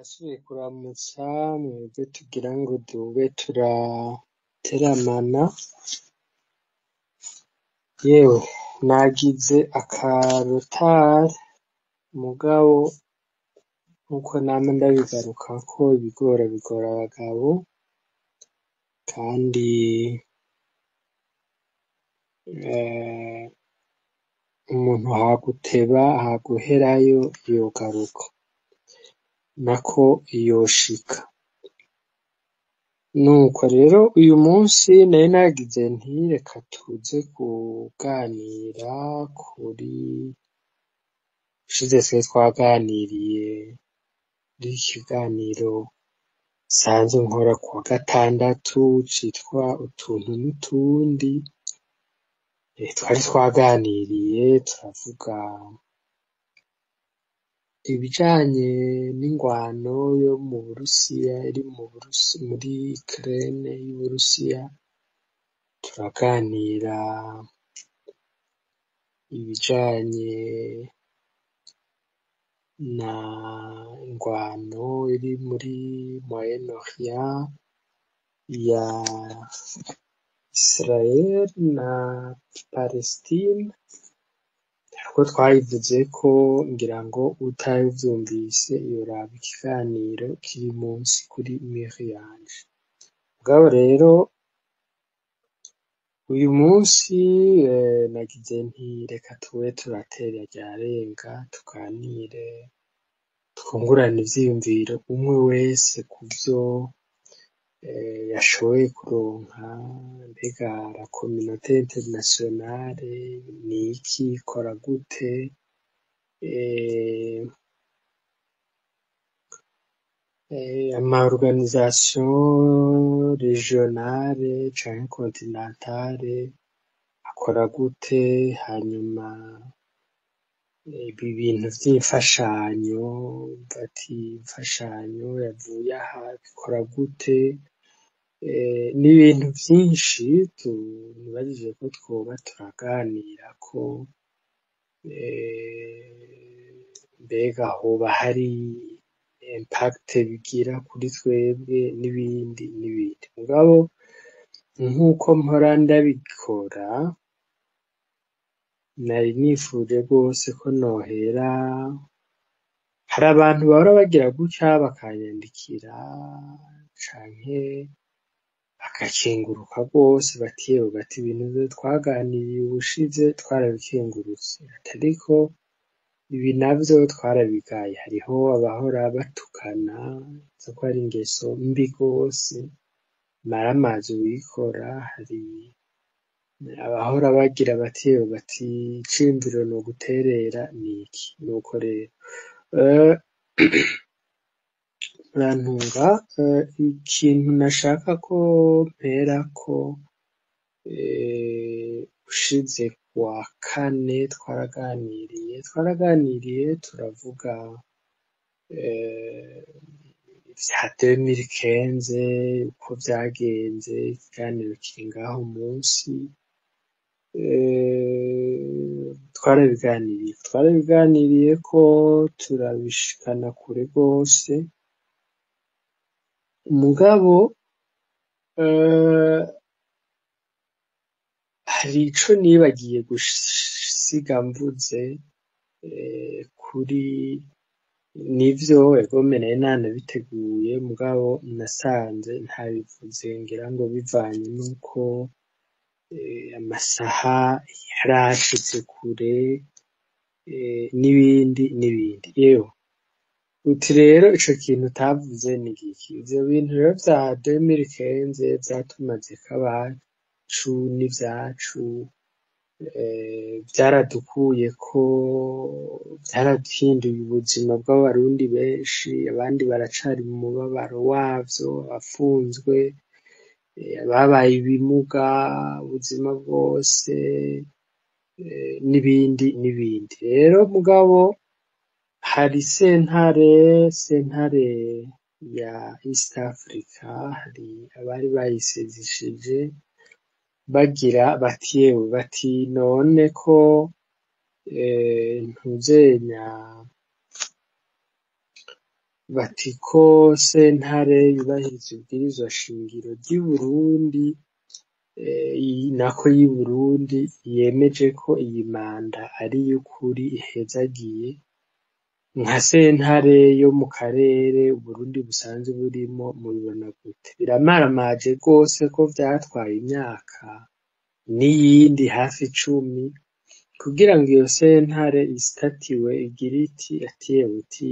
Ndasubiye kuramutsa mwebwe tugira ngo dube turateramana, yewe nagize akarotari mugabo nkuko nama ndabigarukako ibigora bigora abagabo kandi umuntu haguteba haguherayo yogaruka nako yoshika. Nuko rero uyu munsi nari nagize nti reka tuze kuganira kuri ushize twari twaganiriye muri ikiganiro nsanzwe nkora kuwa gatandatu citwa utuntu n'utundi, twari twaganiriye turavuga ibijanye n'ingwano yo mu Burusiya iri mu Burusi, muri Ukraine y'Uburusiya, turaganira ibijanye na ingwano iri muri Moyen-Orient ya Israel na Palestine, kuko twayivuzeko ngira ngo utavyumvise yoraba ikiganiro kiri munsi kuri mur yanje. Mugabo rero uyu munsi nagize nti reka tube turatera ryarenga tuganire twungurane ivyiyumviro umwe wese kuvyo yashoboye kuronka, mbega la communauté internationale niki, ikora gute, ama organisation regionale canke continentale akora gute, hanyuma ibi bintu vy'imfashanyo, bati imfashanyo yavuye aha bikora gute, ni ibintu vyinshi tunibajije ko twoba turaganirako, mbega hoba hari impact bigira kuri twebwe n'ibindi n'ibindi. Mugabo nkuko mpora ndabikora, nari nifuje rwose ko nohera, hari abantu bahora bagira gutya bakanyandikira canke bagakenguruka rwose bati yewe bati ibintu twaganiriye ubushize twarabikengurutse, ariko ibi navyo twarabigaye. Hariho abahora batukana ko ari ingeso mbi rwose maramazi uwikora, hari abahora bagira bati yewe bati iciyumviro noguterera niki. Nuko rero murantunga, ikintu nashaka ko mperako, ushize kuwa kane twaraganiriye turavuga vya 2015 uko vyagenze, ikiganiro kiri ngaho munsi, twarabiganiriyeko turabishikana kure rwose. Mugabo hari ico nibagiye gusiga mvuze kuri nivyo egome nari nanabiteguye, mugabo nasanze ntabivuze, ngira ngo bivanye nuko amasaha yarashitse kure, n'ibindi n'ibindi. Yewe uti rero ico kintu utavuze ni giki? Ivyo bintu rero vya 2015 vyatumazeko abacu n'ivyacu, vyaradukuyeko, vyarahinduye ubuzima bw'abarundi benshi, abandi baracari mu mubabaro wavyo, abafunzwe, ababaye ibimuga ubuzima bwose, n'ibindi n'ibindi. Rero mugabo hari sentare ya East Africa, hari abari bayisezishije bagira bati yewe bati none ko ntuzenya Bati ko sentare yubahiriza ibwirizwa shingiro ry'i Burundi, nako y'i Burundi yemeje ko iyi manda ari iy'ukuri ihezagiye, nka sentare yo mu karere Uburundi busanzwe burimo, mubibona gute? Biramaramaje rwose ko vyatwaye imyaka n'iyindi hafi 10 kugira ngo iyo sentare isitatiwe igire iti ati yewe iti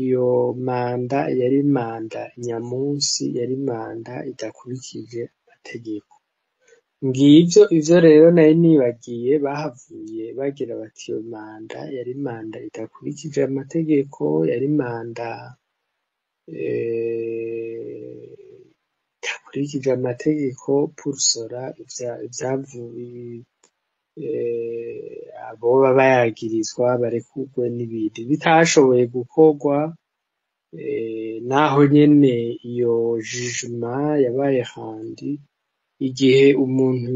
iyo manda yari manda nyamunsi, yari manda idakurikije amategeko. Ngivyo ivyo rero nari nibagiye, bahavuye bagira bati iyo manda yari manda idakurikije amategeko, yari manda idakurikije amategeko pour cela ivyavuye aboba bayagirizwa barekurwe n'ibindi bitashoboye gukorwa. Naho nyene iyo jugement yabaye handi igihe umuntu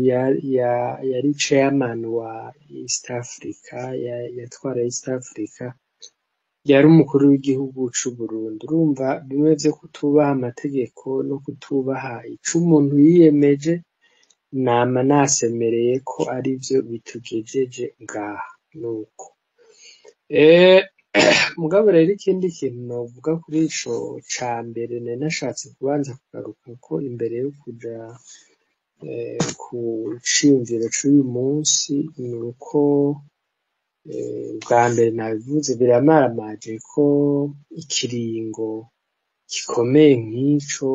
yari chairman wa East Africa, yatwara East Africa, yari umukuru w'igihugu c'u Burundi. Urumva bimwe vyo kutubaha amategeko no kutubaha ico umuntu yiyemeje, nama nasemereye ko arivyo bitugejeje ngaha. Nuko mugabo rero ikindi kintu novuga kuri ico ca mbere nari nashatse kubanza kugaruka ko imbere yo kuja ku ciyumviro c'uyu munsi, ni uko bwa mbere nabivuze, biramaramaje ko ikiringo gikomeye nk'ico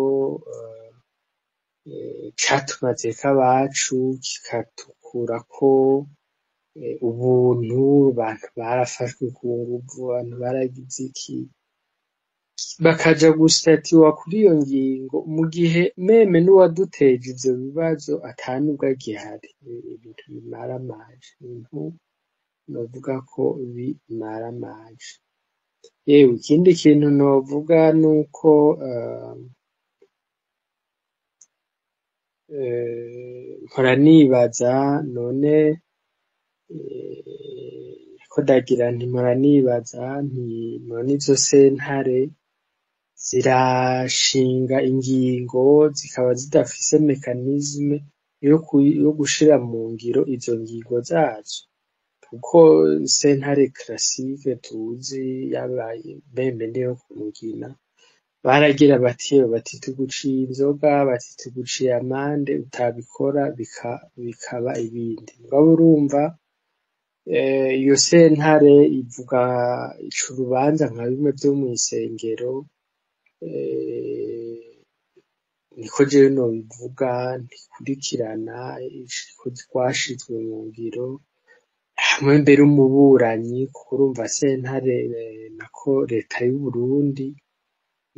catumazeko abacu, kikatukurako ubuntu, abantu barafashwe ku nguvu, abantu baragize iki, bakaja gusitatiwa kuri iyo ngingo mu gihe même n'uwaduteje ivyo bibazo atanubwo agihari. Ibintu bimaramaje, ibintu novuga ko bimaramaje. Yewe, ikindi kintu novuga nuko mpora nibaza none ko ndagira nti mpora nibaza nti none izo sentare zirashinga ingingo zikaba zidafise mécanisme yo gushira mu ngiro izo ngingo zazo, kuko sentare classique tuzi yaba même niyo kumugina baragira bati bati tuguciye inzoga, bati tuguciye amande, utabikora bikaba ibindi. Mugabo urumva iyo sentare ivuga ica urubanza nka bimwe vyo mw'isengero, niko jewe nobivuga, ntikurikirana ko rwashizwe mu ngiro, hamwe mbere umuburanyi, kuko urumva sentare nako leta y'Uburundi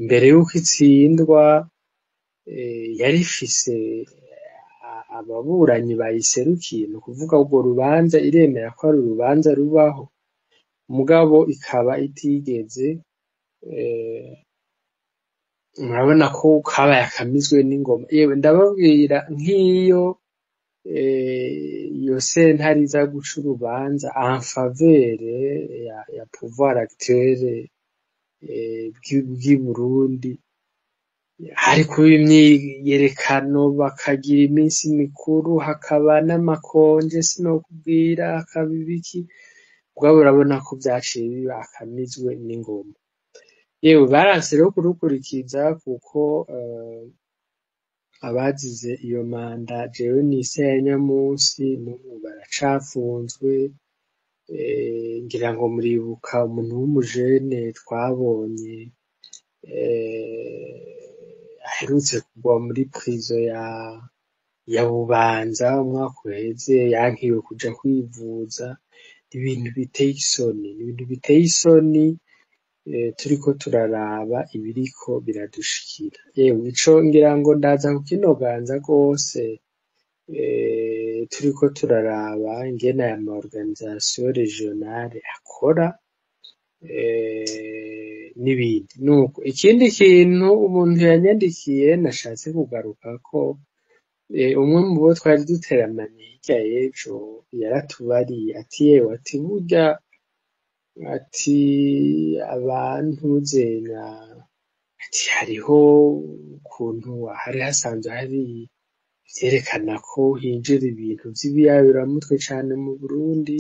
mbere yuko itsindwa yari ifise ababuranyi bayiserukiye, ni ukuvuga urwo rubanza iremera ko ari urubanza rubaho, mugabo ikaba itigeze. Murabona ko kabaye akamizwe n'ingoma. Yewe, ndababwira, nk'iyo iyo sentare iza guca urubanza en faveur ya pouvoir actuel bw'i Burundi, hari kuba imyiyerekano, bakagira iminsi mikuru, hakaba n'amakonje, sinokubwira, hakaba ibiki. Mugabo urabona ko vyaciye biba akamizwe n'ingoma. Yewe, baranse rero kurukurikiza, kuko abazize iyo manda jewe nise ya nyamunsi n'ubu baracafunzwe. Ngira ngo muribuka umuntu w'umujene twabonye aherutse kugwa muri prison ya Bubanza umwaka uheze, yankiwe kuja kwivuza. Ibintu biteye isoni, ibintu biteye isoni turiko turaraba ibiriko biradushikira. Yewe, ico ngira ngo ndaza kukinoganza rwose turiko turaraba ingene aya ma organisation régionale akora n'ibindi. Nuko ikindi kintu umuntu yanyandikiye nashatse kugarukako, umwe mu bo twari duteramanye hirya y'ejo yaratubariye ati yewe, ati burya Ati abantu zena, ati hariho ukuntu hari hasanzwe hari ivyerekana ko hinjira ibintu vy'ibiyayuramutwe cane mu Burundi.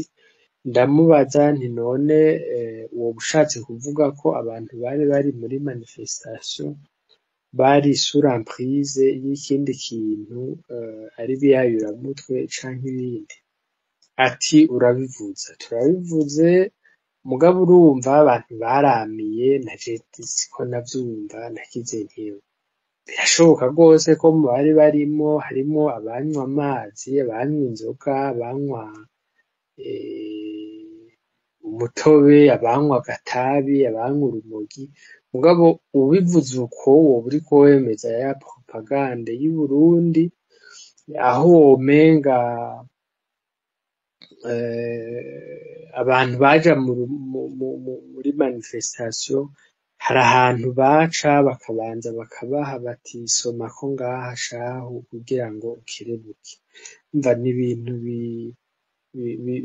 Ndamubaza nti none woba ushatse kuvuga ko abantu bari bari muri manifestation bari sous l'emprise y'ikindi kintu, ari ibiyayuramutwe canke ibindi? Ati urabivuze, turabivuze, mugabo urumva abantu baramiye, naje siko navyumva, nagize nti birashoboka rwose ko mu bari barimo harimo abanywa amazi, abanywa inzoga, abanywa umutobe, abanywa agatabi, abanywa urumogi, mugabo ubivuze uko woba uriko wemeza ya propagande y'u Burundi, aho womenga abantu baja muri manifestation hari ahantu baca bakabanza bakabaha bati soma ko ngaha shahu kugira ngo ukerebuke. Umva ni ibintu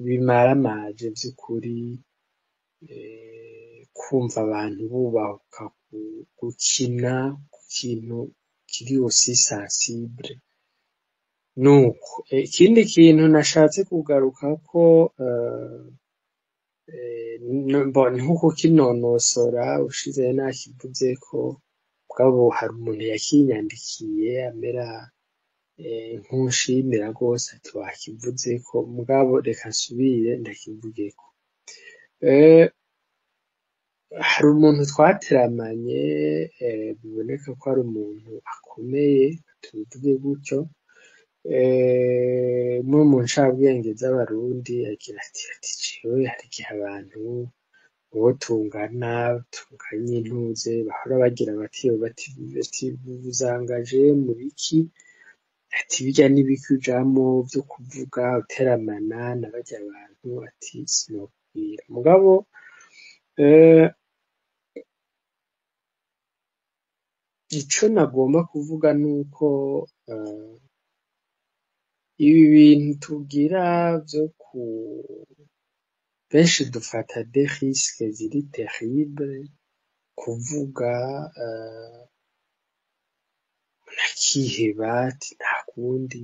bimaramaje vy'ukuri, kumva abantu bubahuka gukina ku kintu kiri aussi sensible. Nuko ikindi kintu nashatse kugarukako, ni nko kukinonosora, ushize nakivuzeko, mugabo hari umuntu yakinyandikiye amera nk'uwunshimira rwose, ati wakivuzeko, mugabo reka nsubire ndakivugeko. Hari umuntu twateramanye, biboneka ko ari umuntu akomeye, tubivuge gutyo, umwe mu ncabwenge z'abarundi, agira ati jewe hari igihe abantu uwo tungana tunganye intuze bahora bagira bati bati uzangaje mu biki, ati birya n'ibiki ujamwo vyo kuvuga uteramana na barya bantu, ati sinokubwira. Mugabo ico nagomba kuvuga nuko ibi bintu tugira vyo ku benshi dufata des risques ziri terrible kuvuga, akiheba ati nta kundi.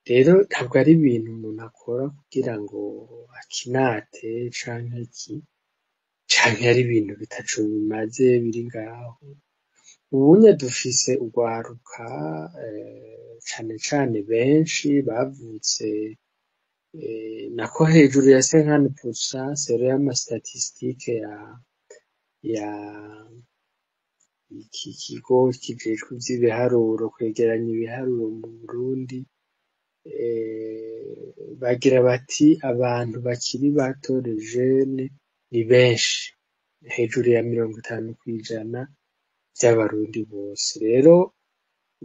Rero ntabwo ari ibintu umuntu akora kugira ngo akinate canke iki, canke ari ibintu bitaco bimaze biri ngaho. Ubunye dufise urwaruka, cane cane benshi bavutse, nako hejuru ya 50% selon y'ama statistique ya iki kigo kijejwe ivy'ibiharuro, kwegeranya ibiharuro mu Burundi, bagira bati abantu bakiri bato, les jeunes, ni benshi, hejuru ya 50% vy'abarundi bose. Rero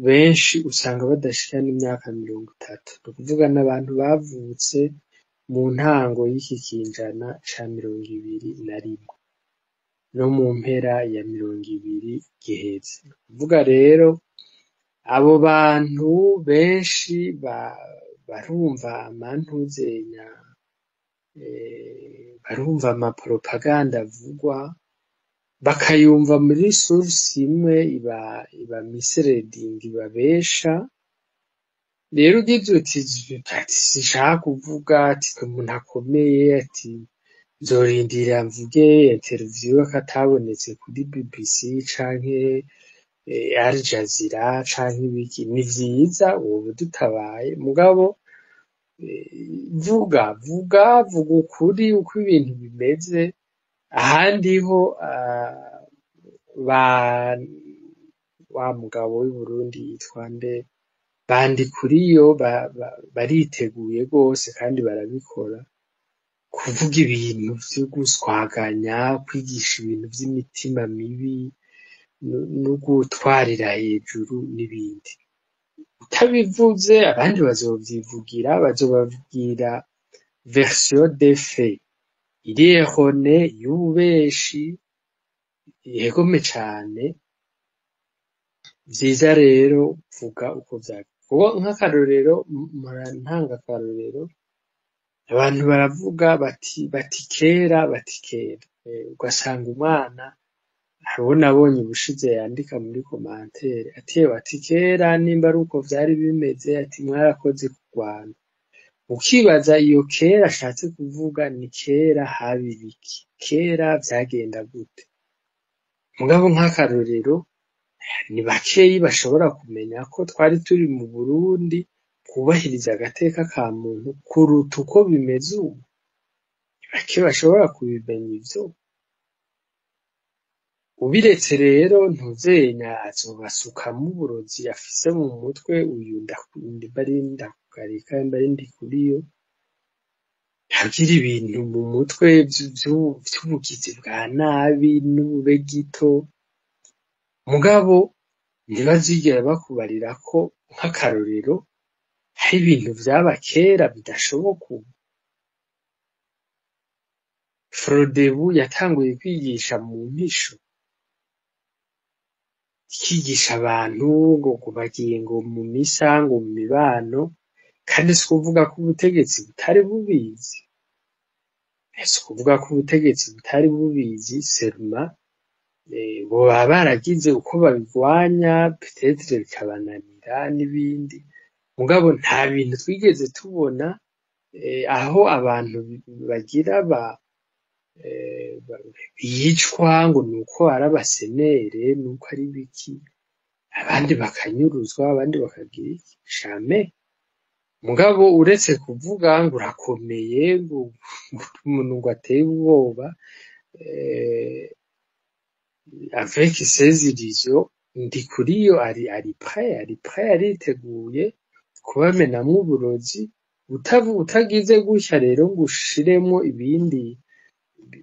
benshi usanga badashika n'imyaka 30, ni ukuvuga n'abantu bavutse mu ntango y'iki kinjana ca 21 no mu mpera ya 20 giheze. Ni ukuvuga rero abo bantu benshi barumva amantuzenya, barumva amapropaganda avugwa, bakayumva muri source imwe iba misleading, ibabesha. Rero ugize uti sinshaka kuvuga, ati umuntu akomeye, ati nzorindira mvuge interview akatabonetse kuri BBC canke Al Jazeera canke ibiki, ni vyiza woba udutabaye, mugabo vuga vuga vuga ukuri uko ibintu bimeze. Ahandi ho ba wa mugabo w'i Burundi yitwa nde, Bandikuriyo, bariteguye rwose kandi barabikora, kuvuga ibintu vyo guswaganya, kwigisha ibintu vy'imitima mibi no gutwarira hejuru n'ibindi. Utabivuze abandi bazovyivugira, bazobabwira version des faits iri erronée, y'ububeshi, yegome cane. Vyiza rero vuga uko vyagenze, kuko nk'akarorero mpora ntanga akarorero, Abantu baravuga bati kera, bati kera. Ugasanga umwana hariho nabonye ubushize yandika muri commentaire ati yewe, ati kera nimba ari uko vyari bimeze, ati mwarakoze kurwana. Ukibaza iyo kera ashatse kuvuga ni kera haba ibiki, kera vyagenda gute? Mugabo nk'akarorero ni bakeyi bashobora kumenya ko twari turi mu Burundi twubahiriza agateka ka muntu kuruta uko bimeze ubu. Ni bake bashobora kubimenya ivyo. Ubiretse rero ntuzenya azobasukamwo uburozi afise mu mutwe uyu nimba ari Ndakugarika, nimba ari Ndikuriyo, agira ibintu mu mutwe vy'ubugizi bwa nabi n'ubube gito, mugabo ntibazigera bakubarira ko nk'akarorero hari ibintu vyaba kera bidashoboka ubu. Frodebu yatanguye kwigisha mu mpisho, ikigisha abantu ngo bagiye ngo mu misa, ngo mu mibano, kandi si ukuvuga ko ubutegetsi butari bubizi, si ukuvuga ko ubutegetsi butari bubizi, seruma boba baragize uko babigwanya, peut-être bikabananira n'ibindi, mugabo nta bintu twigeze tubona aho abantu bagira bicwa ngo nuko ari abasenere, nuko ari biki, abandi bakanyuruzwa, abandi bakagira iki, jamais. Mugabo uretse kuvuga ngo urakomeye, ngo umuntu ngo ateye ubwoba, avec ses illusions, Ndikuriyo ari prêt, ari prêt, ariteguye kubamenamwo uburozi, utagize gutya rero ngo ushiremwo ibindi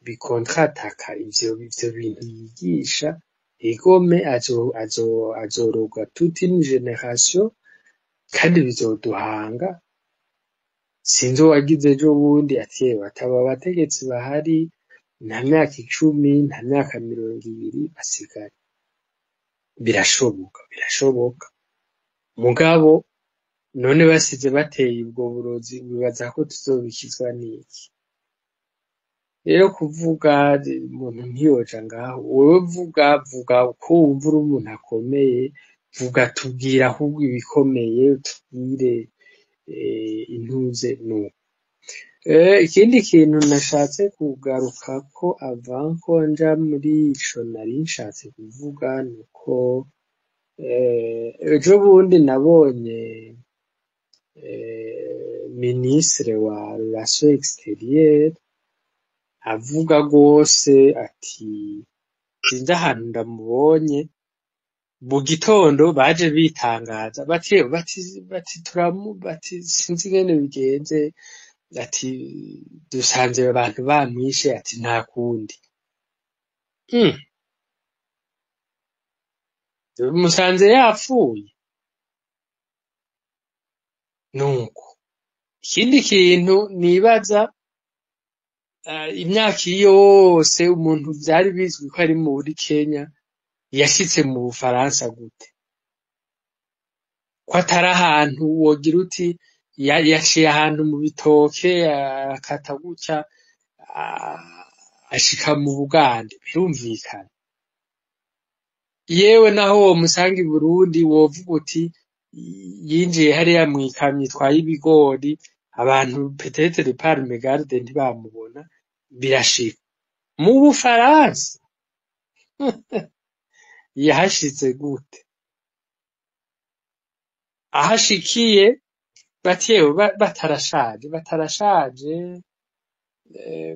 bikontrataka ivyo bintu yigisha, egome azoroga toute une génération, kandi bizoduhanga. Sinzi uwagize ejo bundi ati yewe, ataba abategetsi bahari nta myaka 10, nta myaka 20 basigaye. Birashoboka, birashoboka. Mugabo none basize bateye ubwo burozi, wibaza ko tuzobikizwa n'iki? Rero kuvuga umuntu ntiyoja ngaho, wewe vuga uko wumva uri umuntu akomeye, vuga tubwira ahubwo ibikomeye, tubwire intuze nuko. Ikindi kintu nashatse kugarukako avant ko nja muri ico nari nshatse kuvuga nuko ejo bundi nabonye ministre wa relations extérieures avuga gose ati sinzi ahantu ndamubonye, mu gitondo baje bitangaza bati bati bati turamu bati sinzi ingene bigenze, ati dusanze abantu bamwishe, ati nta kundi. Musanze yapfuye. Nuko ikindi kintu nibaza, imyaka yose umuntu vyari bizwi ko ari muri Kenya, yashitse mu Bufaransa gute? Ko atari ahantu wogira uti yaciye ahantu mu bitoke akata gutya ashika mu Bugande, birumvikana. Yewe naho womusanga i Burundi wovuga uti yinjiye hariya mw'ikamyo itwaye ibigori, abantu peut-être par mégarde ntibamubona, birashika. Mu Bufaransa yahashitse gute? Ahashikiye bati yewe batarashaje, batarashaje,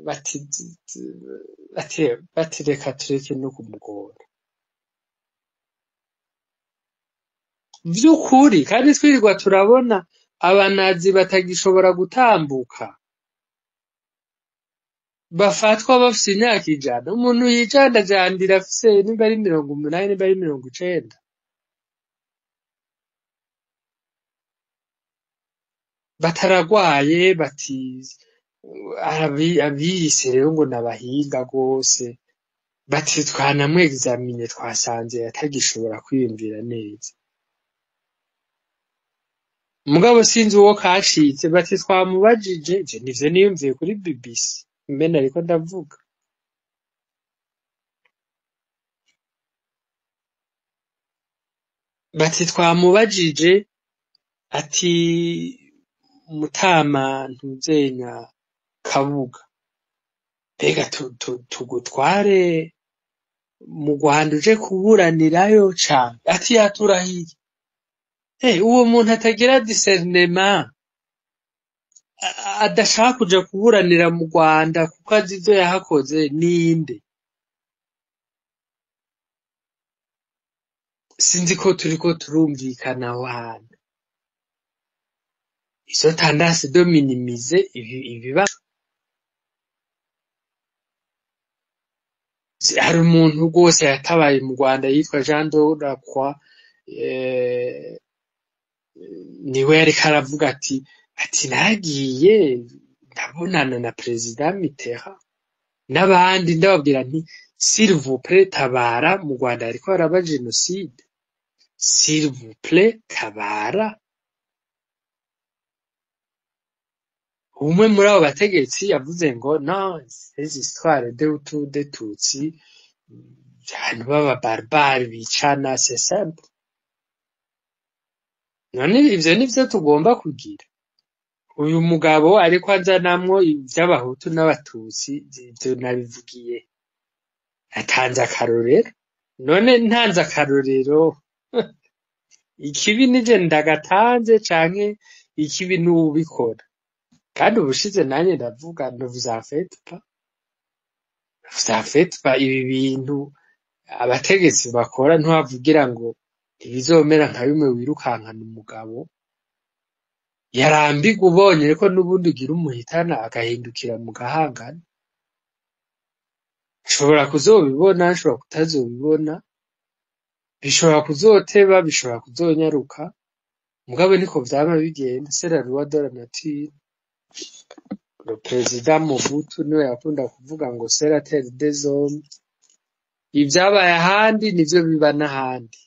bati bati bati reka tureke no kumugora. Vy'ukuri kandi twirirwa turabona abanazi batagishobora gutambuka, bafatwa bafise imyaka 100, umuntu yijandajandira afise nimba ari 80, nimba ari 90. Bataragwaye bati abiyise rero ngo nabahinga gose, bati twanamwegizamine twasanze atagishobora kwiyumvira neza. Mugabo sinzi uwo kacitse, bati twamubajije, je nivyo niyumviye kuri BBC mbene ariko ndavuga. Bati twamubajije ati Mutama ntuzenya Kabuga, mbega tugutware mu Rwanda uje kuburanirayo cane? Ati yaturahiye. Uwo muntu atagira discernement, adashaka kuja kuburanira mu Rwanda kuko azi ivyo yahakoze, ninde? Sinzi ko turiko turumvikana aho hantu. Izo tendance de minimiser ibiba. Hari umuntu rwose yatabaye mu Rwanda yitwa Jean Delacroix, niwe yariko aravuga ati nagiye ndabonana na Perezida Mitterrand n'abandi, ndababwira nti s'il vous plaît tabara, mu Rwanda hariko haraba génocide, s'il vous plaît tabara. Umwe muri abo bategetsi yavuze ngo non, ces histoires de Hutu de Tutsi, abantu b'aba barbare bicana, c'est simple. None ivyo nivyo tugomba kugira? Uyu mugabo ariko azanamwo ivy'abahutu n'abatutsi, ivyo nabivugiye, atanze akarorero. None ntanze akarorero, ikibi nije ndagatanze canke ikibi n'uwubikora? Kandi ubushize nanje ndavuga, ne vous en faites pas, ne vous en faites pas, ibi bintu abategetsi bakora ntiwavugira ngo ntibizomera nka bimwe wirukankana umugabo yarambirwa ubonye ko n'ubundi ugira umuhitana agahindukira mu gahangana. Nshobora kuzobibona, nshobora kutazobibona, bishobora kuzoteba, bishobora kuzonyaruka, mugabo niko vyama bigenda, c'est la loi de la nature. Le président Mobutu niwe yakunda kuvuga ngo c'est la terre des hommes. Ivyabaye ahandi nivyo biba n'ahandi.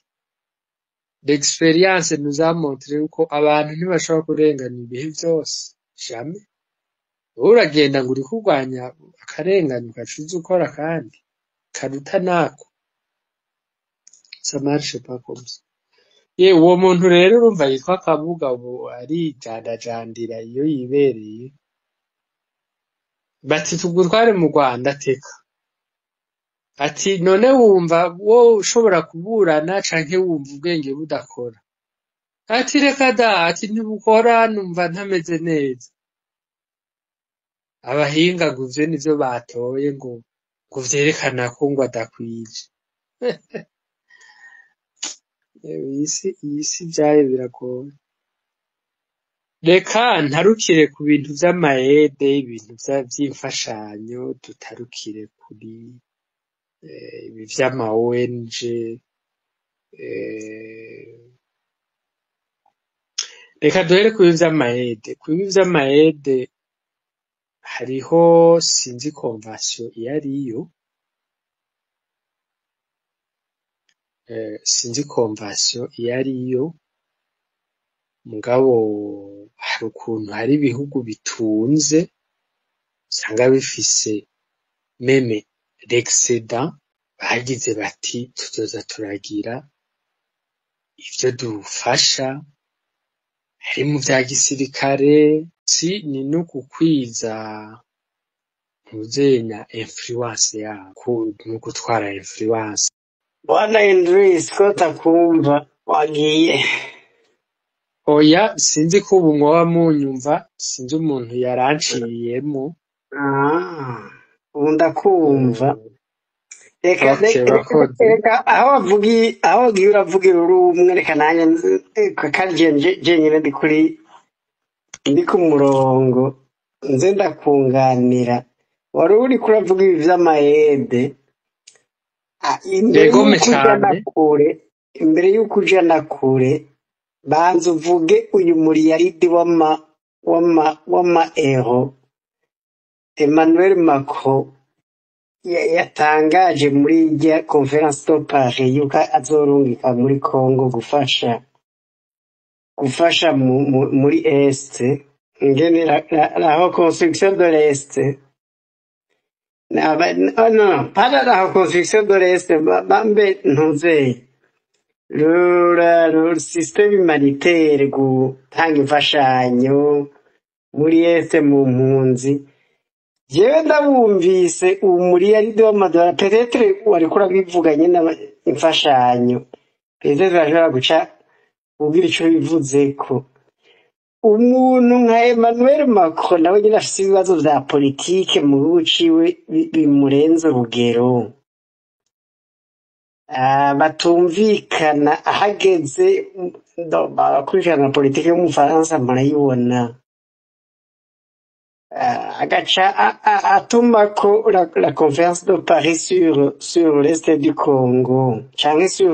L'expérience nous a montré yuko abantu ntibashobora kurengana ibihe vyose, jamais. Wowe uragenda ngo uriko urwanya akarengane, ugaca uza ukora akandi karuta nako. Ça marche pas comme ça. Ye, uwo muntu rero urumva yitwa Kabuga ubu arijandajandira iyo yibereye. Bati tugutware mu Rwanda, teka. Ati none wumva wo ushobora kuburana canke wumva ubwenge budakora? Ati reka da, ati ntibukora, numva ntameze neza. Abahinga ngo ivyo nivyo batoye ngo vyerekana ko ngo adakwije. Iyi si ivyayo biragoye. Reka ntarukire ku bintu vy'amayede, ibintu vy'imfashanyo, dutarukire kuri ibi vy'ama ONG. Reka duhere ku bibi vy'amayede. Ku bibi vy'amayede hariho, sinzi convention iyo ariyo, sinzi convention iyo ariyo, mugabo hari ukuntu hari ibihugu bitunze usanga bifise même l'excédent, bagize bati tuzoza turagira ivyo dufasha, hari mu vya gisirikare, si ni no gukwiza ntuzenya influence yabo, no gutwara influence. Bwana Idris, ko takumva wagiye? Oya, sinzi ko ubu mwoba munyumva, sinzi umuntu yaranciyemo. Ubu ndakumva. Reka Okay, urakoze. Reka aho wavugiye, aho wagiye uravugira uri umwe, reka nanjye kandi jenyine ndi ku murongo nze ndakunganira. Wari uriko uravuga ibi vy'amayede. Imbere Yegome y'uko ujana cane. kure, imbere y'uko ujana kure, banza uvuge uyu muriyaridi w'ama ero Emmanuel Macron yatangaje muri irya conference de Paris yuko azorungika muri Congo gufasha gufasha muri Est, ingene la reconstruction de l'Est. Oh, non, pas la reconstruction de l'Est, bambe ntuzeye le système humanitaire, gutanga imfashanyo muri Est mu mpunzi. Jewe ndabumvise umuriyaridi w'amadolari, peut-être wariko urabivuga nyene, imfashanyo, peut-être urashobora guca ugira ico bivuzeko. Umuntu nka Emmanuel Macron nawe nyene afise ibibazo vya politike mu gihugu ciwe bimurenze urugero. Ah, batumvikana ahageze abakurikirana politike y'Umufaransa murayibona. Ah, agaca atumako la conférence de Paris sur l'Est du Congo canke sur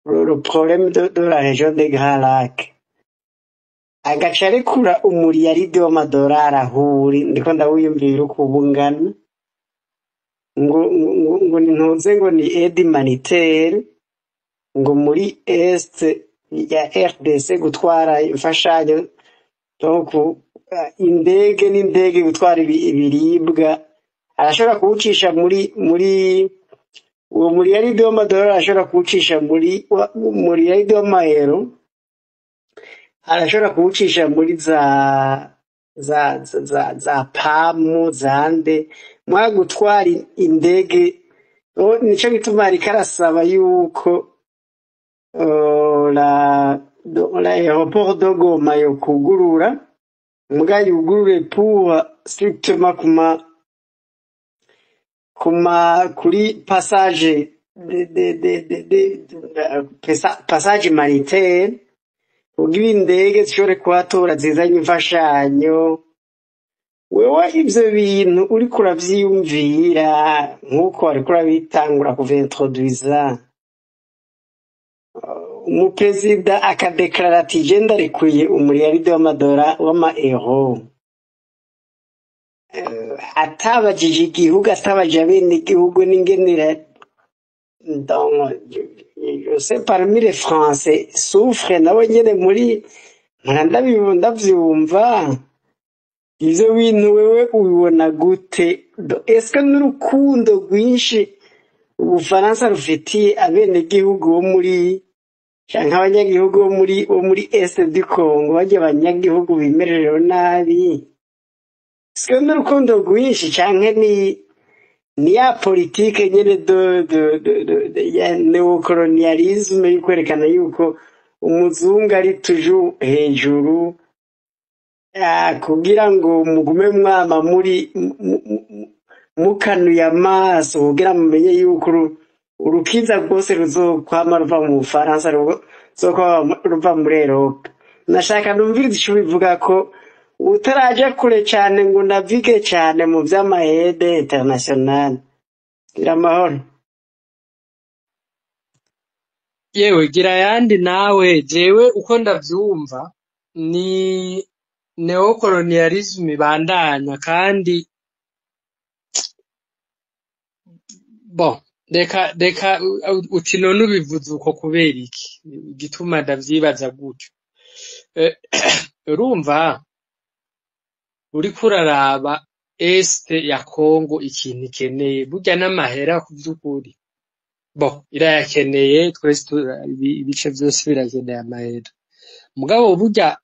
le problème de la région des Grands Lacs, agaca arekura umuriyaridi w'amadolari ahuri ndiko ndawiyumvira uko uba ungana, ngo nintuze, ngo ni aide humanitaire, ngo muri Est ya RDC gutwara imfashanyo, donc indege n'indege gutwara ibiribwa. Arashobora kuwucisha muri uwo muriyaridi w'amadolari, arashobora kuwucisha muri muriyaridi w'amayero, arashobora kuwucisha muri za PAM zande mwa gutwara indege. Oh, nico gituma ariko arasaba yuko la aéroport de Goma yo kugurura, muga yugurure pour strictement kuma kuri passage de passage humanitaire, kugira indege zishobore kuhatora zizanye imfashanyo. Wewe ivyo bintu uriko uravyiyumvira nk'uko wariko urabitangura kuvintroduiza, umuperezida akadeklarara ati je ndarekuye umuriyaridi w'amadora w'ama-euro, atabajije igihugu, atabajije abenegihugu n'ingenera. Donc je sais, parmi les Français souffre nabo nyene muri mpora ndavyumva. Ivyo bintu wewe ubibona gute? Est-ce que n'urukundo rwinshi Ubufaransa rufitiye abenegihugu bo muri canke abanyagihugu bo muri Est du Congo, barya abanyagihugu bimererewe nabi, est-ce que n'urukundo rwinshi canke ni ya politike nyene de ya néocolonialisme yo kwerekana yuko umuzungu ari toujours hejuru, kugira ngo mugume mwama muri mukanuye amaso, kugira mumenye yuko urukiza rwose ruzokwama ruva mu Bufaransa, ruzokwama ruva muri Erope? Nashaka numvirize ico bivuga ko utaraja kure cane ngo navige cane mu vy'ama aide internationale. Gira amahoro. Yewe, gira ayandi nawe. Jewe uko ndavyumva ni néocolonialisme ibandanya, kandi bon, reka uti none ubivuze uko kubera iki? Igituma ndavyibaza gutyo, urumva uriko uraraba Est ya Congo ikintu ikeneye burya n'amahera ku vy'ukuri. Bon, irayakeneye, twese ibice vyose birakeneye amahera, mugabo burya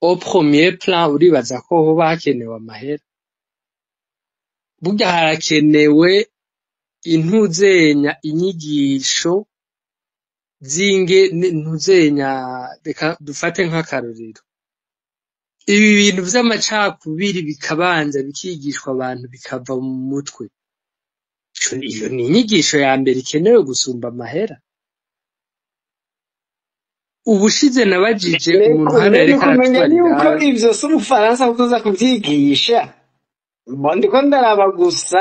au premier plan uribaza ko hoba hakenewe amahera? Burya harakenewe intuzenya, inyigisho zinge ntuzenya. Reka dufate nk'akarorero ibi bintu vy'amacakubiri bikabanza bikigishwa abantu bikava mu mutwe. Iyo ni inyigisho ya mbere ikenewe gusumba amahera. Ubushize nabajije umuntu hano yariko Kumenya aratubarira yuko ivyo si Ubufaransa buzoza kuvyigisha. Bo ndiko ndaraba gusa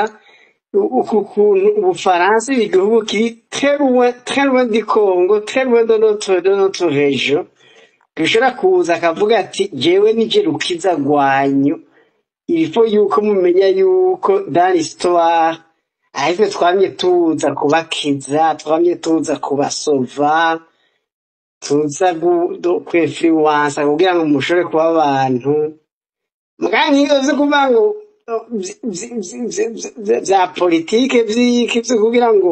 uku kuntu Ubufaransa, igihugu kiri très loin, très loin du Congo, très loin de notre région, gishobora kuza akavuga ati jewe nije rukiza rwanyu, il faut yuko mumenya yuko dans l'histoire arivyo twamye tuza kubakiza, twamye tuza kubasova. Tuza kwinfluensa kugira ngo mushobore kuba abantu muga nk'ivyo vyo kuvuga ngo vya politike vy'iki vyo kugira ngo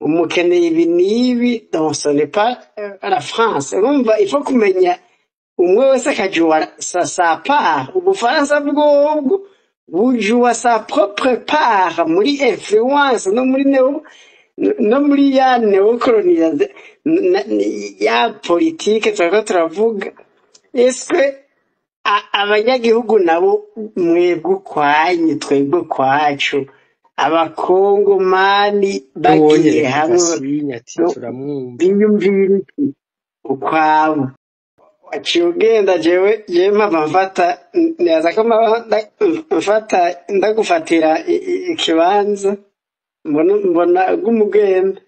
umukeneye ibi n'ibi, donc ce n'est pas la France. Urumva, il faut kumenya umwe wese akajuwa sa part. Ubufaransa bwobwo bujuwa sa propre part muri influence no muri ya néocolonialisation, ya politike turiko turavuga. Ese abanyagihugu nabo, mwebwe ukwanyu, twebwe ukwacu, abakongomani n'uwonye bagiye reka hamwe agasinya ati no turamwumva. Biyumvira iki ukwabo? Waciye ugenda. Jewe mpava mfata, nibaza ko mpava mfata ndagufatira ikibanza, mbona bw'umugenda.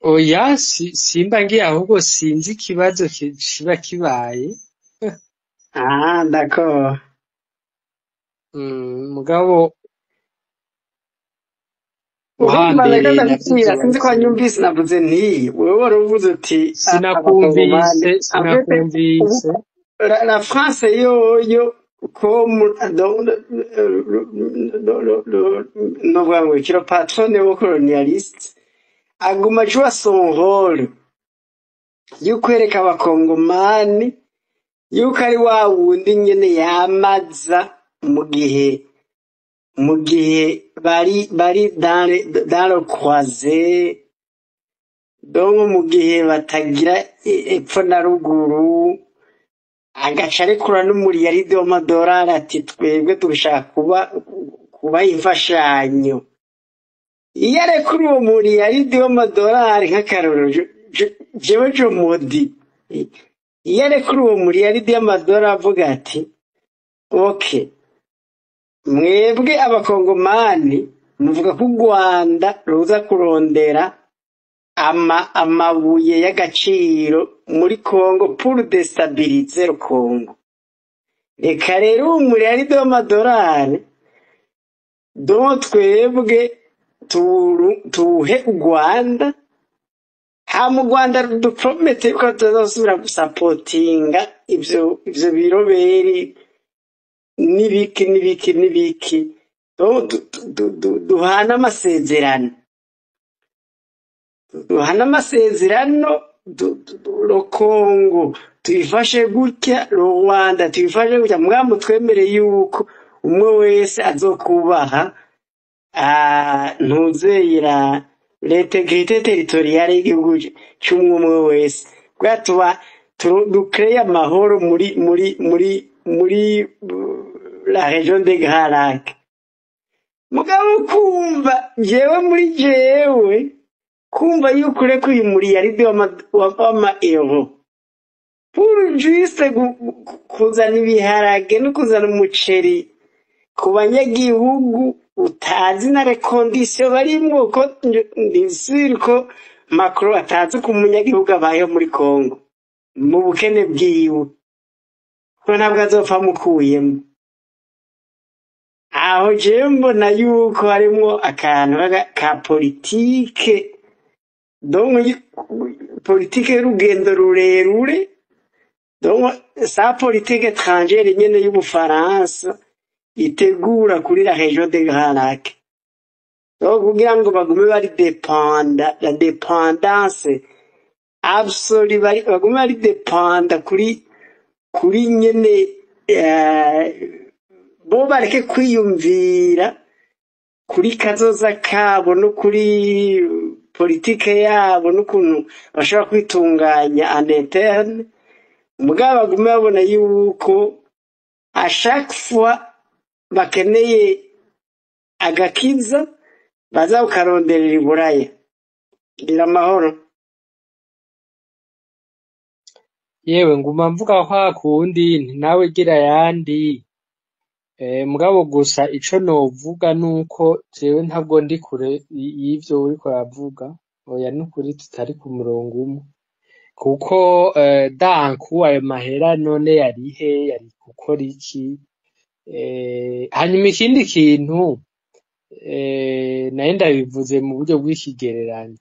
Oya, simba ngiye, ahubwo sinzi ikibazo kiba kibaye. Ah, d'accord. Mugabo Urumva reka uhambere navyo ndakubwira, vyoba sinzi ko vyiza. wanyumvise, navuze nti wewe wari uvuze uti abakongomani Sinakumvise. En fait, ubu Sinakumvise. la France yoyo comme novuga ngo iki, le patron néocolonialiste aguma ajoua son rôle yo kwereka abakongomani yuko ari wa wundi nyene yamaza mu gihe bari dans le croisé, donc mu gihe batagira epfo na ruguru, agaca arekura n'umuriyaridi w'amadolari ati twebwe dushaka kuba imfashanyo. Iyo arekura uwo muriyaridi w'amadolari, nk'akarorero, jewe Jomodi, iyo arekura uwo muriyaridi w'amadolari avuga ati: "OK, mwebwe abakongomani muvuga ko u Rwanda ruza kurondera amabuye y'agaciro muri Congo pour déstabiliser le Congo, reka rero uwo muriyaridi w'amadolari donc twebwe tuwuhe u Rwanda, hama u Rwanda rudupromete yuko tutazosubira gusapotinga ivyo biroberi n'ibiki n'ibiki n'ibiki." Donc duhane amasezerano, duhane amasezerano, le Congo tuyifashe gutya, Rwanda tuyifashe gutya, mugabo twemere yuko umwe wese azokubaha ntuzeyira l'intégrité territoriale y'igihugu c'umwe umwe wese, kubera tuba dukreye amahoro muri la région des Grands Lacs. Mugabo kumva jewe, muri jewe kumva yuko ureka uyu muriyaridi w'ama euro pour juste kuzana ibiharage no kuzana umuceri ku banyagihugu utazi na les conditions barimwo, ko ndi sûr ko Macron atazi ko umunyagihugu abayeho muri Congo mu bukene bwiwe, ko ntabwo azopfa amukuyemo aho. Jewe mbona yuko harimwo akantu ka politike, donc politike y'urugendo rurerure, donc sa politique étrangère nyene y'Ubufaransa itegura kuri la région des Grands Lacs, donc kugira ngo bagume bari dépendants, la dépendance absolue, bagume bari dépendants kuri nyene bo bareke kwiyumvira kuri kazoza kabo no kuri politike yabo n'ukuntu bashobora kwitunganya en interne. Mugabo bagume babona yuko à chaque fois bakeneye agakiza baza kukaronderera i Buraya. Gira amahoro. Yewe, nguma mvuga kwa kundi nti nawe gira ayandi. Mugabo gusa ico novuga nuko jewe ntabwo ndi kure y'ivyo uriko uravuga. Oya, nukuri tutari ku murongo umwe, kuko danku ayo mahera none yarihe, yari gukora iki? Hanyuma ikindi kintu, nayo ndabivuze mu buryo bw'ikigereranyo.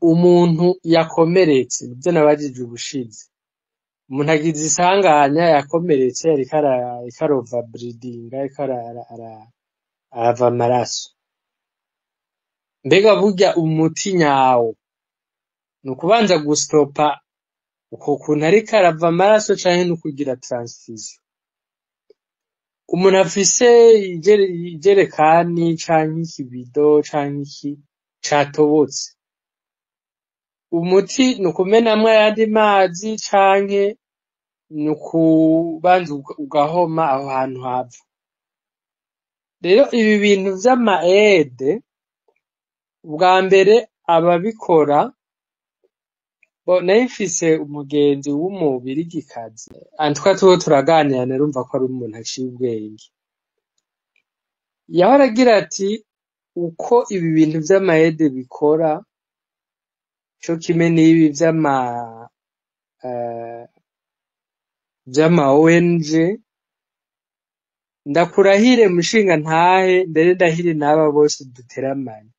Umuntu yakomeretse, nivyo nabajije ubushize, umuntu agize isanganya yakomeretse, ariko arova bleeding, ariko arava amaraso. Mbega burya umuti nyawo ni ukubanza gustopa uko kuntu ariko arava amaraso canke ni ukugira transfusion? Umuntu afise ijerekani canke ikibido canke iki catobotse, umuti ni ukumenamwo ayandi mazi canke ni ukubanza ugahoma aho hantu hava? Rero ibi bintu vy'ama aide, ubwa mbere ababikora bo, nari mfise umugenzi w'umubirigikazi, antwa tuwo turaganira, narumva ko ari umuntu aciye ubwenge, yahora agira ati uko ibi bintu vy'ama aide bikora co kimwe n'ibi vy'ama ONG, ndakurahire mushinga ntahe, mbere ndahire n'aba bose duteramanye,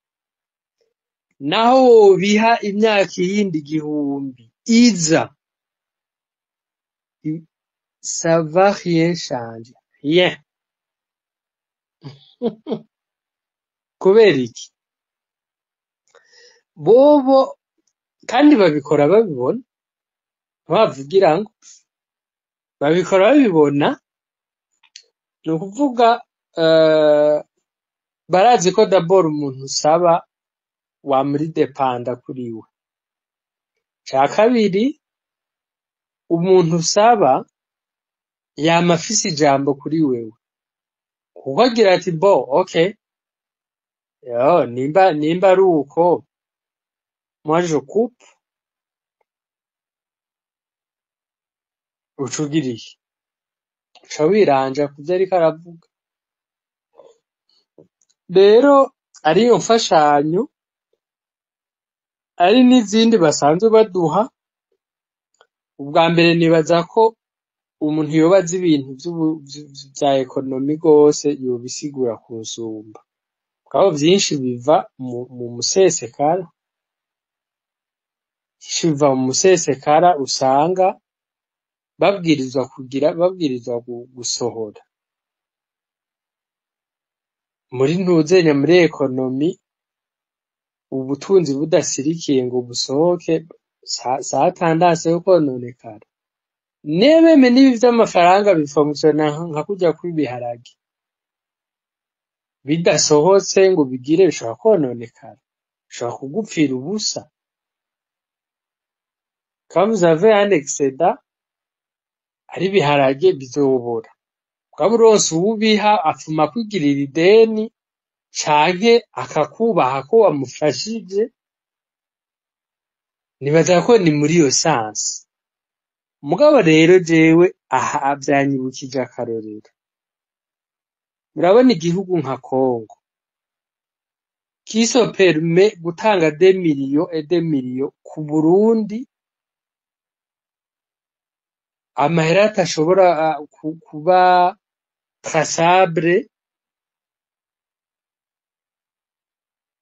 naho wobiha imyaka iyindi 1000 iza, ça va rien changer, rien. Kubera iki? Bobo kandi babikora babibona, ntibavugira ngo babikora babibona, ni ukuvuga barazi ko d'abord umuntu usaba wamuri depanda kuri we. Ca kabiri, umuntu usaba yama afise ijambo kuri wewe, kuko agira ati bo okay, yo nimba ari uko, moi je coupe, uca ugira iki? Uca wiranja kuvyo ariko aravuga. Rero ariyo mfashanyo, ari n'izindi basanzwe baduha. Ubwa mbere nibaza ko umuntu yoba azi ibintu vya ekonomi gose yobisigura kunsumba, mugabo vyinshi biva mu musesekara, vyinshi biva mu musesekara usanga babwirizwa kugira, babwirizwa gusohora muri ntuzenya muri ekonomi, ubutunzi budasirikiye ngo busohoke, sa tendance yo kononekara. Nebeme n'ibi vy'amafaranga bifonctiona nka kurya kw'ibiharage, bidasohotse ngo bigire, bishobora kononekara, bishobora kugupfira ubusa. Quand vous avez un excédent, ari ibiharage bizobora, mugabo uronse uwubiha apfuma kwigirira ideni canke akakubaha ko wamufashije. Nibaza ko ni muri iyo sens. Mugabo rero jewe aha vyanyibukije akarorero. Murabona igihugu nka Congo qui se permet gutanga des millions et des millions ku Burundi, amahera atashobora kuba traçable,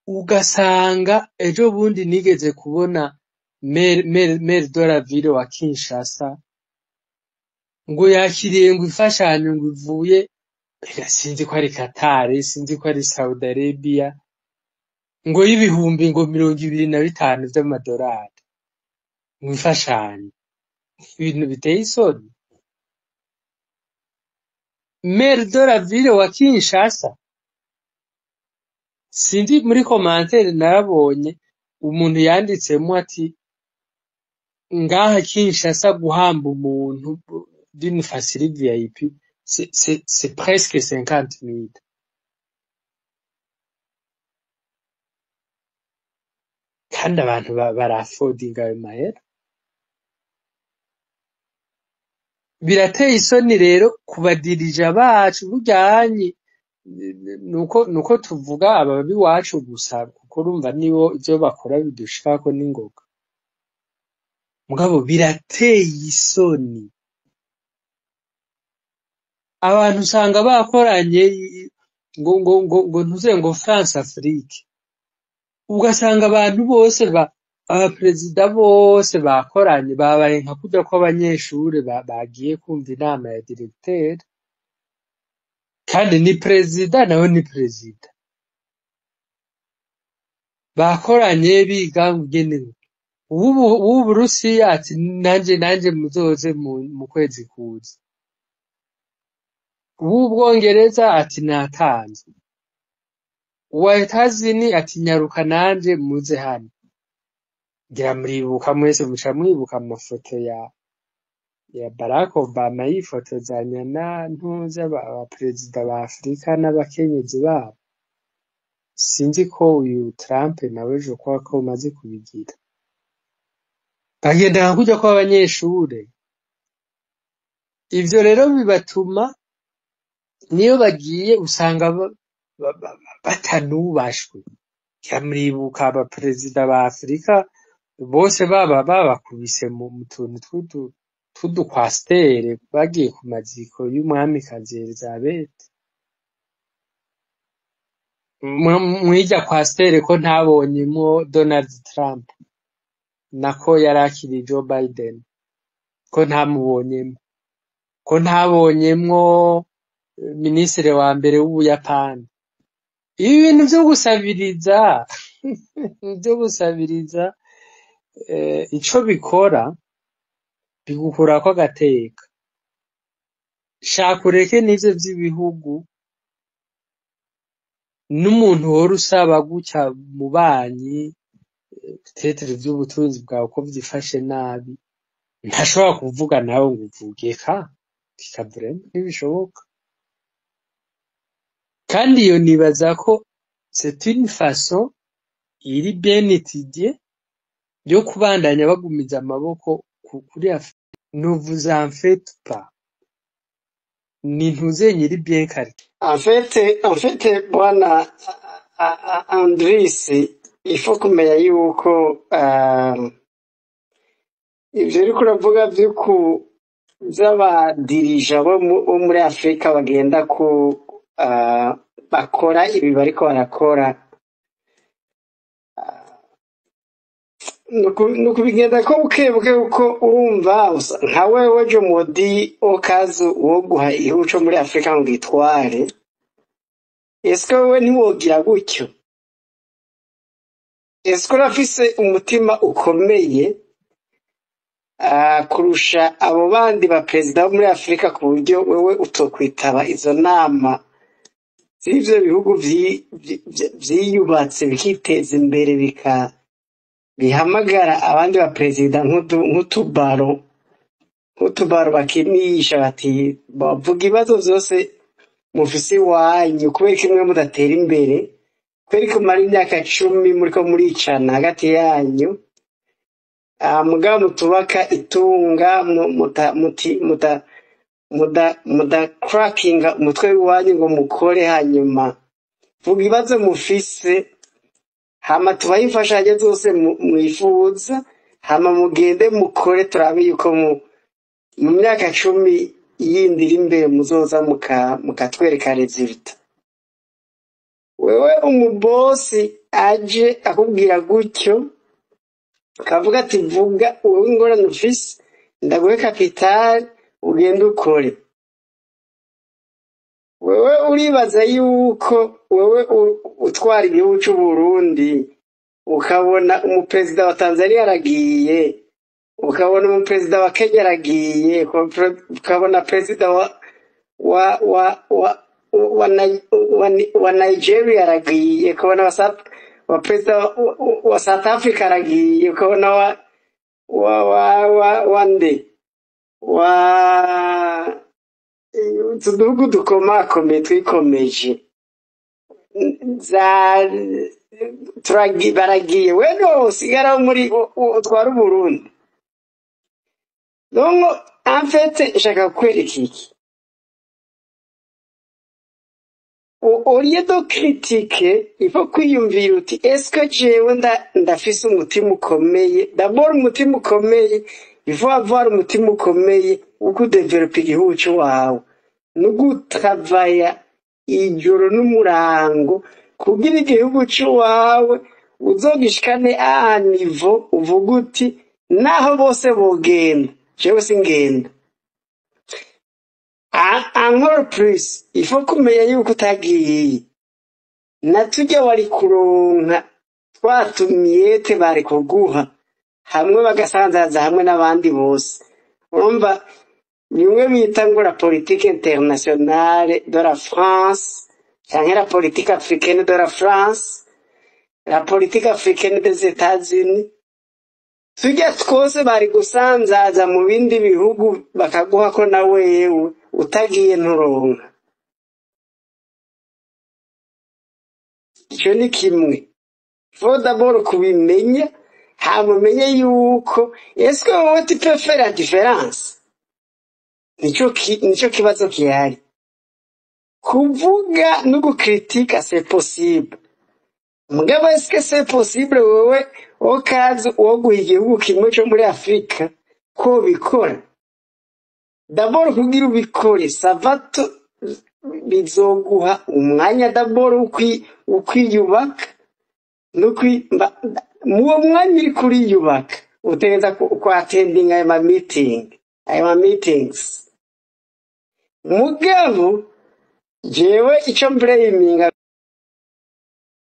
ugasanga ejo bundi nigeze kubona maire de la ville wa Kinshasa ngo yakiriye ngo imfashanyo ngo ivuye, sinzi ko ari Qatar, sinzi ko ari Saudi Arabia, ngo y'ibihumbi ngo 25 vy'amadolari ngo imfashanyo. Ibintu biteye isoni. Maire de la ville wa Kinshasa, sinzi muri commentaire narabonye umuntu yanditsemwo ati ngaha Kinshasa guhamba umuntu d'une facilité VIP c'est presque 50 000. Kandi abantu barafodinga ayo mahera. Birateye isoni rero kubadirija bacu buryanyi, nuko tuvuga ababi wacu gusa, kuko urumva nibo ivyo bakora bidushikako n'ingoga. Mugabo birateye isoni, abantu usanga bakoranye ngo ngo ngo ngo ntuze ngo France Afrique, ugasanga abantu bose Abaperezida bose bakoranye babaye nka kurya kw'abanyeshure bagiye kumva inama ya directeur, kandi ni perezida nawe ni perezida. Bakoranye biga ingene uw'Uburusiya ati nanje muzoze mu kwezi kuza. Uw'Ubwongereza ati natanze. Uwa Etazini ati nyaruka nanje muze hano. Ngira muribuka mwese muca mwibuka amafoto ya Barack Obama yifotozanya na ntuzi abaperezida ba Afrika n'abakenyezi babo. Sinzi ko uyu Trump nawe je crois ko amaze kubigira. Bagenda nka kurya kw'abanyeshure. Ivyo rero bibatuma niyo bagiye usanga batanubashwe. Ngira muribuka abaperezida ba Afrika bose baba babakubise mu tuntu tw'udukwasiteri bagiye ku maziko y'umwamikazi Elizabeth. Mw'irya kwasiteri ko ntabonyemwo Donald Trump, nako yari akiri Joe Biden, ko ntamubonyemwo, ko ntabonyemwo minisitiri wa mbere w'Ubuyapani. Ibi bintu vyo gusabiriza vyo gusabiriza ico bikora bigukurako agateka. Shaka ureke n'ivyo vy'ibihugu, n'umuntu uhora usaba gutya mubanyi peut-être ivy'ubutunzi bwawe ko vyifashe nabi, ntashobora kuvuga nawe ngo uvuge eka vraiment ntibishoboka. Kandi iyo nibaza ko c'est une façon iri bien étudiée yo kubandanya bagumiza amaboko kuri Afrika. Ne vous en faites pas. Ni ntuzenye iri bien calculée. En fait, bwana Andris, il faut kumenya yuko ivyo uriko uravuga vy'uku vy'abadirija bo muri Afrika bagenda ku bakora ibi bariko barakora, ni ukubigenda ko buke buke, kuko urumva nka wewe Jomodi okazi wo guha igihugu co muri Afrika ngo gitware, ese wewe ntiwogira gutyo? Ese urafise umutima ukomeye kurusha abo bandi ba perezida bo muri Afrika, ku buryo wewe utokwitaba izo nama z'ivyo bihugu vyiyubatse bikiteza imbere, bihamagara abandi ba perezida nk'utubaro bakinisha, bati bavuga ibibazo vyose mufise iwanyu, kubera ko imwe mudatera imbere, kubera ko mumara imyaka 10 muriko muricana hagati yanyu, mugabo mutubaka itunga, muda crackinga umutwe w'iwanyu ngo mukore, hanyuma vuga ibibazo mufise, hama tubahe imfashanyo zose mwifuza, hama mugende mukore, turabe yuko mu myaka 10 yindi iri imbere muzoza mukatwereka résultat. Wewe umubosi aje akubwira gutyo, akavuga ati vuga wowe ingorane ufise, ndaguhe capital ugende ukore, wewe uribaza yuko wewe utwara igihugu c'Uburundi, ukabona umuperezida wa Tanzania aragiye, ukabona umuperezida wa Kenya aragiye, ukabona perezida wa Nigeria aragiye, ukabona wa perezida wa South Africa aragiye, ukabona wa nde wa utu duhugu dukomakomeye twikomeje za baragiye, we no usigara muri utwara Uburundi. Donc en fait nshaka kukwereka iki: au lieu de critiquer, il faut kwiyumvira uti est-ce que jewe ndafise umutima ukomeye? D'abord umutima ukomeye, il faut avoir umutima ukomeye wo kudevelopa igihugu c'iwawe no gutravaya ijoro n'umurango kugira igihugu c'iwawe. Uzogishikane a niveau uvuga uti naho bose bogenda, jewe singenda. Encore plus, il faut kumenya yuko utagiye na turya wari kuronka twatumiyete bari kuguha hamwe bagasanzaza hamwe n'abandi bose. Urumva, bimwe bita ngo la politique internationale de la France canke la politique africaine de la France, la politique africaine des États-Unis, turya twose bari gusanzaza mu bindi bihugu bakaguha ko na wewe utagiye nturonka. Ico ni kimwe. Faut d'abord kubimenya, hama umenye yuko est-ce que wowe tu peux faire la différence. Nico kibazo gihari. Kuvuga no gukritika, c'est possible. Mugabo est-ce que c'est possible wewe okazi woguha igihugu kimwe co muri Afrika ko bikora? D'abord kugira ubikore, ça va te bizoguha umwanya d'abord ukwiyubaka muwo mwanya uriko uriyubaka utegereza kuattendinga ayo ma meeting, ayo ma meetings. Mugabo jewe ico mblaminga